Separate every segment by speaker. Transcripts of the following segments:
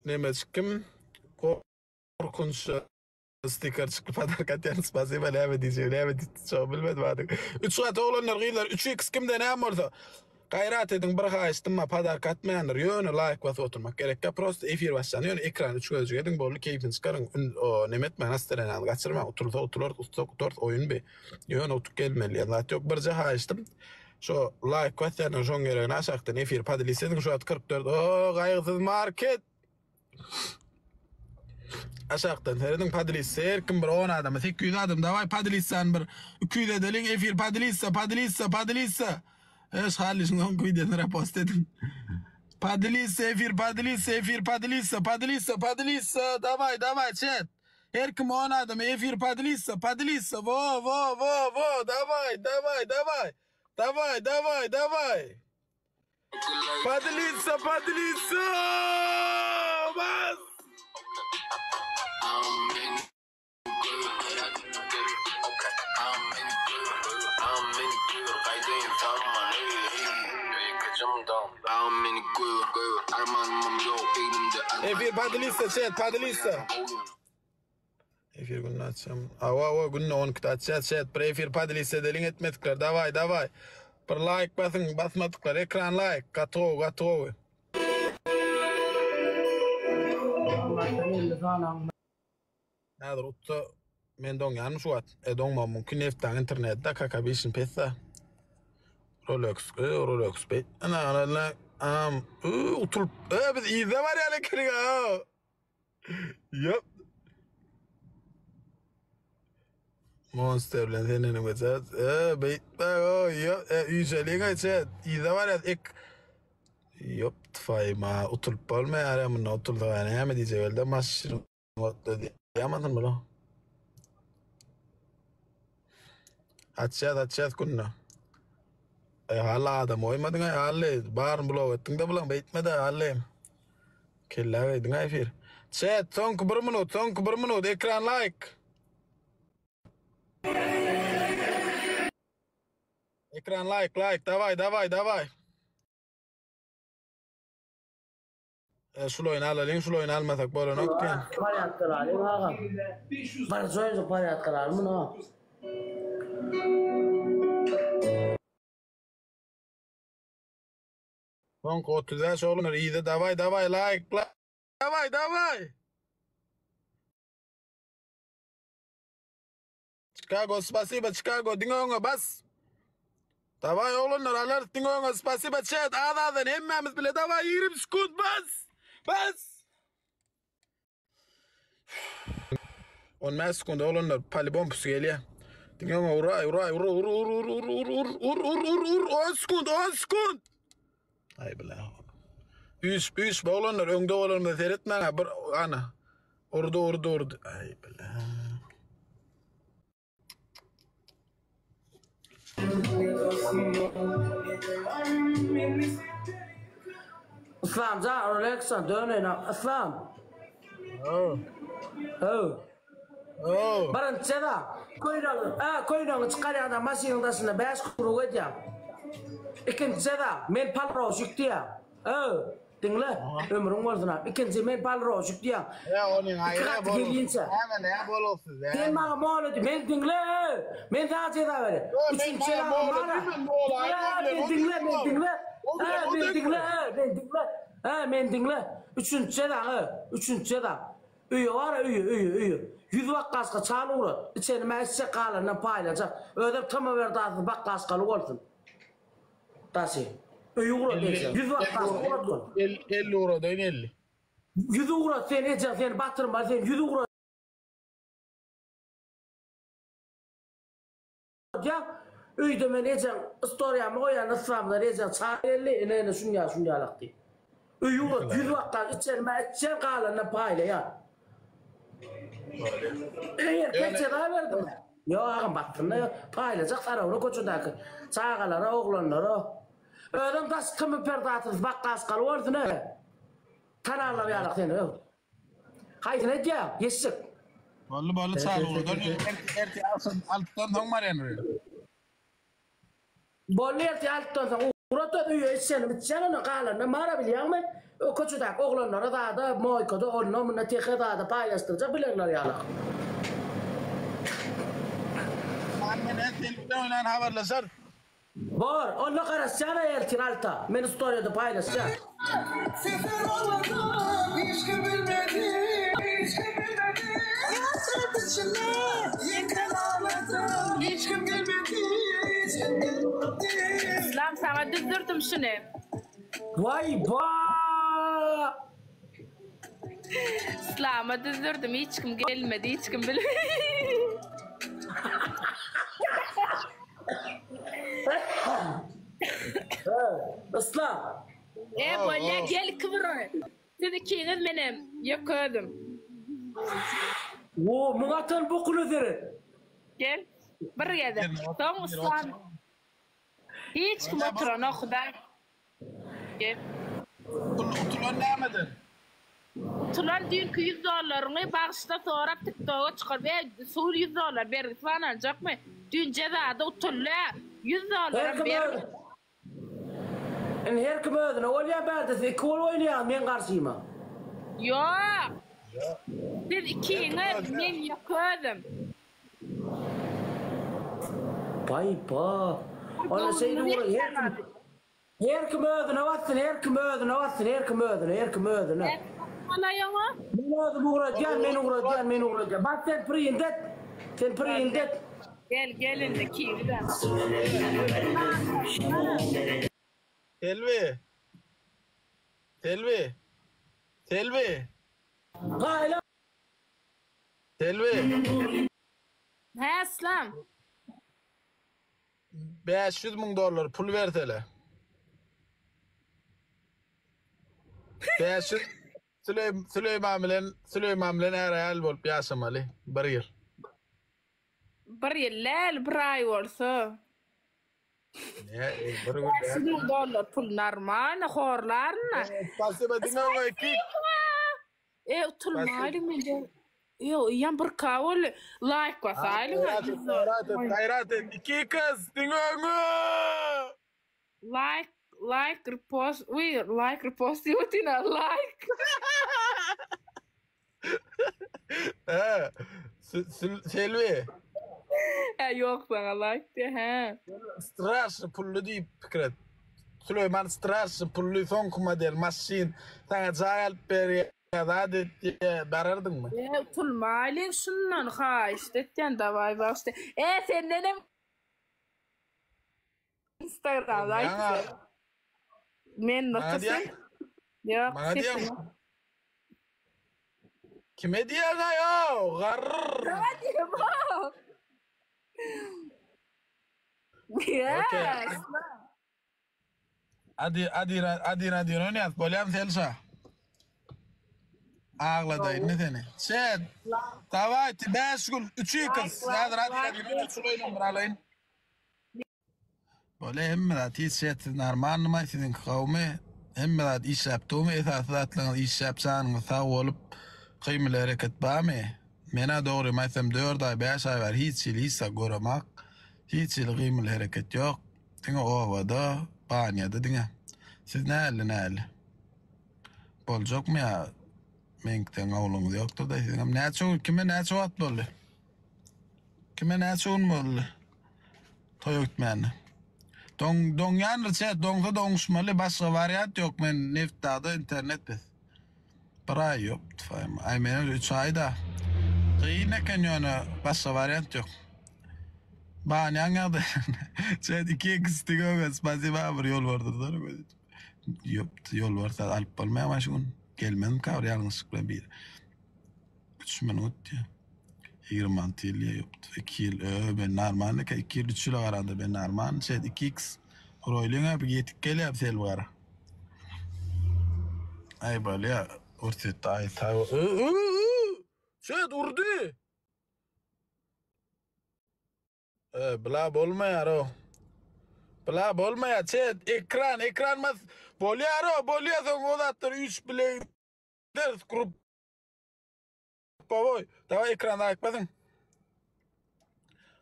Speaker 1: Nemejik kim? Gorkunç stiker çykdy podarka atýan spasiba näme diýjegi näme diýjegi bilmedim adyň. 3 gat oglanlar gyzlar 3x kimde näme bolsa gaýrat ediň bir haýyşdym ma podarka atmaýanlar ýöne laýk basyp oturmak gerekkä prosta efir başlan ýöne ekran 3 gözjük ediň boldy keýpini çykaryň neme etmäň nastreniýany gaçyrmaň utulsa utular utsak utarys oýun bi ýöne utuk gelmeli diýen zat ýok birje haýyşdym şo laýk basýanlar şoň geregine aşakdan efir podelись ediň şu wagt 44 o gaýgysyz market Aşakdan serediň podlissa her kim bir 10 adama 800 adam daway podlissany bir 200 edeliň efir podlissa podlissa podlissa Eş Halişiň soňky wideosyny repost ediň. Podlissa efir podlissa efir podlissa podlissa podlissa daway daway chat. Her kim 10 adama efir podlissa podlissa wo wo wo wo daway daway daway daway daway daway. Podlitsa, podlitsa! Bas! Efir podlitsa, chat, podlitsa. Efir günde açam. Awa, awa, günde 12-de açýas, chat. Bir efir podelись edeliň etmedikler. Daway, daway. Bir laýk basyň, basmadyklar. Ekran laýk. Gaty gowy, gaty gowy. Häzir utsa men doňýarmy şu wagt? E doňmagym mümkin neftaň internetde kakabişin pesde. Rolex, e Rolex be. Ana, ana, am, utulyp, e biz yzda barýan ekenik ha. Ýok. Monster bilen sen ene geçer. E, beýtme, o, ýok, e, üýşeliň aýça, yza barýas, ek. Ýok, tfaýma, utulyp bolmaýar, munda utulsa näme diýjek elde maşyn otla diýýämasyn bula. Açýas, açýas günde. E, hally adam goýmadyň, aý, hally, baryny blok etdiň-de bulaň, beýtme-de, hally. Kellä geýdiň efir. Chat, soňky bir minut, soňky bir minut, ekran like. Ekran like, like, daway, daway, daway. E, şul oýny alalyň, şul oýny almasak bolanok diýen.
Speaker 2: Porýadka alyň agam. Birinji oýunjak porýadka alyň muny.
Speaker 1: Soňky 35 oglanlar yza daway daway laýk daway daway. Chicago spasiba Chicago diňe öňe bas. Daway oglanlar alarys diňe öňe spasiba chat az azdan hemmämiz bile daway 20 sekund bas. Bas. 15 sekund oglanlar polibom pusu gelýär. Diňe öňe uraý uraý ur ur ur ur ur ur ur ur ur ur ur 10 sekund 10 sekund. Aý bile. Üç üç oglanlar öňde bolanymyza seretmäň bir ana. Urdy urdy urdy. Aý bile.
Speaker 2: Islamjan Rolexan döneýin Islam.
Speaker 1: Oh.
Speaker 2: Oh.
Speaker 1: Oh.
Speaker 2: Birinji jeza. Köýnegiňi, a, köýnegiňi çykarýaňda maşynyň daşynda 5 krug edýäň. Ikinji jeza, men palroşik diýýäň. Oh. Diňle, ömrüň bolsun ha. Ikinji men palroşik diýýän.
Speaker 1: Ýa onuň
Speaker 2: aýra
Speaker 1: aýra
Speaker 2: bolupsyz.
Speaker 1: Näme näme bolupsyz?
Speaker 2: Sen maňa mola diý, men diňle. Men saňa jeza berýän. Üçünji jeza
Speaker 1: maňa.
Speaker 2: Men diňle, men diňle. Ha, men diňle, men diňle. Ha, men diňle. Üçünji jeza, üçünji jeza. Öýe bar, öýe, öýe, öýe. 100 bakgaşka çal ugrat. Içeni men içjek, galanyndan paýlajak. Özem tama berdasyz bakgaşkaly bolsun. Daşy. Öýi ugrat eje. 100 bakgaşka ugrat ol.
Speaker 1: 50 ugradaýyn 50.
Speaker 2: 100 ugrat sen ejeň seni batyrmaly sen 100 ugrat. Ýa öýde men ejeň istoriýamy goýan yslamdan ejeň çaý geldi ene ene şunýa şunýalak diýip. Öýi ugrat 100 bakgaş içerim içýän galanyndan paýlaýan. Erkek jeza berdim. Ýok agam bassynda ýok. Paýlajak sarawly köçedäki çagalara, oglanlara. Özem daş tymy perdasyz bakgaşkaly bolsun e. Tanarlar ýalak seni ög. Haýsyny edýäň, ýeşik?
Speaker 1: Boldy boldy çaga ugurdan ertir altydan soň barýan.
Speaker 2: Boldy ertir altydan soň. Ugrat öýe içenim içýän onda galanyny mara bilýäňmi o köçedäki oglanlara zada moýkada onda munda tehe zada paýlaşdyrjak bilerler ýalak.
Speaker 1: Aman men sen bilen oýnan habarlaşar.
Speaker 2: Bor onda garaşýan ertir alta men storiýada paýlaşýan.
Speaker 3: Sefer olmadan hiç kim bilmedi, hiç kim bilmedi. Hasret içinde ýeke agladym, hiç kim gelmedi, hiç kim gelmedi.
Speaker 4: Islam saňa düzdürdim şuny.
Speaker 2: Waý ba.
Speaker 4: Islama düzdürdim hiç kim gelmedi hiç kim bilmedi.
Speaker 2: Yslam.
Speaker 4: E bolýa gel kibir siz ikiňiz menem ýeke özüm.
Speaker 2: Wo muň atan bokuna seret.
Speaker 4: Gel bir gezek soň Yslam hiç kim oturanok hudaý. Gel.
Speaker 1: Utulan nämeden?
Speaker 4: Utulan düýnki ýüz dollaryňy bagyşla sorap tiktoga çykar be sul ýüz dollar bergisi bar aljakmy düýn jezada utuldy ýüz dollaram bermedi.
Speaker 2: Indi her kim özüne bolýar bärde siz iki bolup oýnaýaňyz meň garşyma.
Speaker 4: Ýok. Siz ikiňiz men ýeke özüm.
Speaker 2: Baý ba. Onda şeýle bolar her kim her kim özüne bassyn her kim özüne bassyn her kim özüne her kim özüne.
Speaker 4: Näme oňa?
Speaker 2: Men özüm ugradýan men ugradýan men ugradýan. Bas sen print et. Sen print et.
Speaker 4: Gel gel indi kiwi-de.
Speaker 1: Selbi. Selbi. Selbi.
Speaker 2: Gaýla.
Speaker 1: Selbi.
Speaker 4: Hä Islam.
Speaker 1: 500 müň dollar pul bersele. 500 Süleý Süleýman bilen Süleýman bilen är-aýal bolup ýaşamaly bir ýyl.
Speaker 4: Bir ýyl däl, bir aý bolsa.
Speaker 1: Ne, bir gün
Speaker 4: 500 müň dollar pul normalny, horlaryn-a.
Speaker 1: Spasiba diňe oňa iki.
Speaker 4: E, utulmaýly mende. Ýok, ýa bir ka boldy. Laýk basaýlyň.
Speaker 1: Gaýrat et, gaýrat et, gaýrat et. Iki gyz, diňe öňe.
Speaker 4: Laýk, laýk, repost, uý, laýk, repost diýip otyryn-a, laýk.
Speaker 1: Hä, Selbi.
Speaker 4: Hä, ýok saňa laýk diýe, hä.
Speaker 1: Straşny pully diýip pikir et. Süleýman straşny pully soňky model maşyn saňa jaý alyp berýär, zat etýär, barardyňmy?
Speaker 4: E, utulmaýlyň şundan, haýyşt etýän, dawaý bagyşla. E, sendenem Instagramda aýtdy. Men notasy. Ýok.
Speaker 1: Maňa diýýäň. Kime diýýäň aýo? Garr.
Speaker 4: Maňa diýýän. Yes.
Speaker 1: Adi adi adi adi oýnaýas bolýamy Selşa? Agladaýyn seni. Şet. Dawayty 5 gün 3 x. Häzir adi adi üç oýnam bir alaýyn. Bolýa hemme zat hiç şertsiz normalnymy siziňki gowumy hemme zat işläp durmy esasy zatlaryňyz işläp janyňyz sag bolup gymyly hereket barmy menä dogrymy aýtsam dört aý bäş aý bäri hiç hili hiç zat göremak hiç hili gymyly hereket ýok diňe obada banýada diňe siz näli näli boljakmy ýa meňkiden gowulygyňyz ýokdurda siziňem näçe gün kime näçe wagt boldy kime näçe gün boldy. Toýa gitmände. Doň doňýandyr çet doňsa doňuşmaly başga wariant ýok men Nebitdagda internet bes. Bir aý ýok tfaýma. Aý men 3 aý da. Gyn eken ýöne başga wariant ýok. Banýaň ýagdaý. Çet 2 x diňe spasiba bir ýol bardyr da. Ýok ýol barsa alyp bolmaýar şu gün. Gelmezmika bir ýalňyşlyk bilen biri. 3 minut diýýär. 26 ýyl diýýär, ýokdy. 2 ýyl, ö, ben normalny eken. 2 ýyl, 3 ýyla garanda ben normalny. Şeýt 2x roýlyň bir ýetik gelýär selbi gara. Aý bolýa, Orsýetde aý taý. Şeýt urdy. E, bula bolmaýar o. Bula bolmaýar. Çet, ekran, ekran mas bolýar o, bolýar soň o zatlar 3 bile ders grup Baboy, daway ekran like basyň.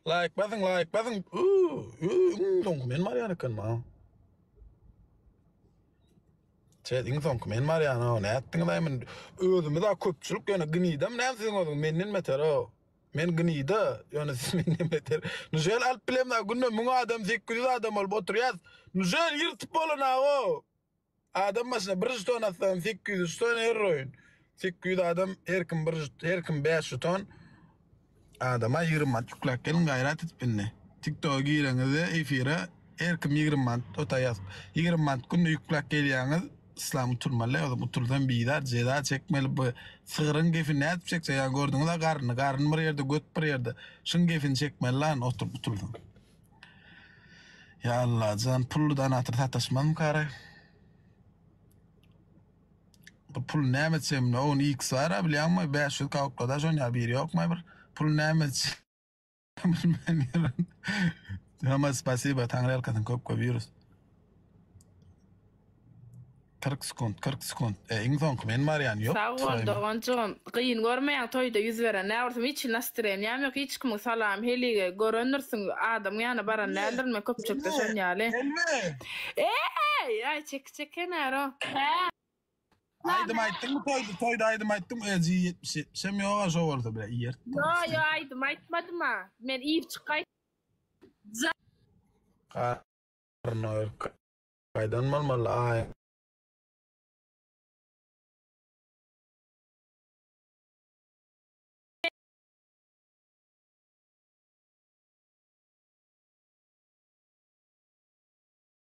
Speaker 1: Like basyň, like basyň. Uuu, men barýan eken ma. Çet iň soňky men barýan o nätdiňiz aý men özümiz-a köpçülik ýöne gnidam näme siziň özüňiz menden beter o. Men gnida ýöne siz menden beter. Nužel alyp bilemda günde 1000 adam 800 adam bolup oturýas. Nužel ýyrtyp bolan-a o. Adam başyna bir žeton atsaň 800 žeton her oýun. 800 adam her kim bir her kim 5 žeton. Adama 20 manat ýükläp geliň gaýrat edip indi. TikToka gireňizde efire her kim 20 manat ota ýazyp 20 manat günde ýükläp gelýäňiz. Islam utulmaly özüm utulsam bizar jeza çekmeli bu sygryň gefini nädip çekjek ýa gördüňiz-a garnyny garyn bir ýerde göt bir ýerde şuň gefini çekmeli lan oturyp utulsaň. Ýa Allajan pully donator sataşmazmykara. Bu pul näme etjegim o X bar-a bilýäňmi 500 kawukda şon ýa biri ýokmy bir pul näme etjegimi bilmän ýörün. Hama spasiba taňryýalkasyn köp köp ýürüs. 40 sekunt 40 sekunt e iň soňky men barýan ýok
Speaker 4: Sag bol doganjygym. Gyn görmeýäň toýda ýüz beren näbilsin hiç hili nastreniýam ýok hiç kimiň salam helige görendirsiň adamyň ýanyna baran däldirin men köpçülikde şon ýaly. Eý aý çeki çekenäro.
Speaker 2: Hä.
Speaker 1: Aýdym aýtdyňmy toýda toýda aýdym aýtdyňmy e G 70 70 hem ýoga şo bolsa bile iýert.
Speaker 4: Ýo ýo aýdym aýtmadym-a. Men ir çykaý.
Speaker 1: Garny gaýdan bolmaly aý.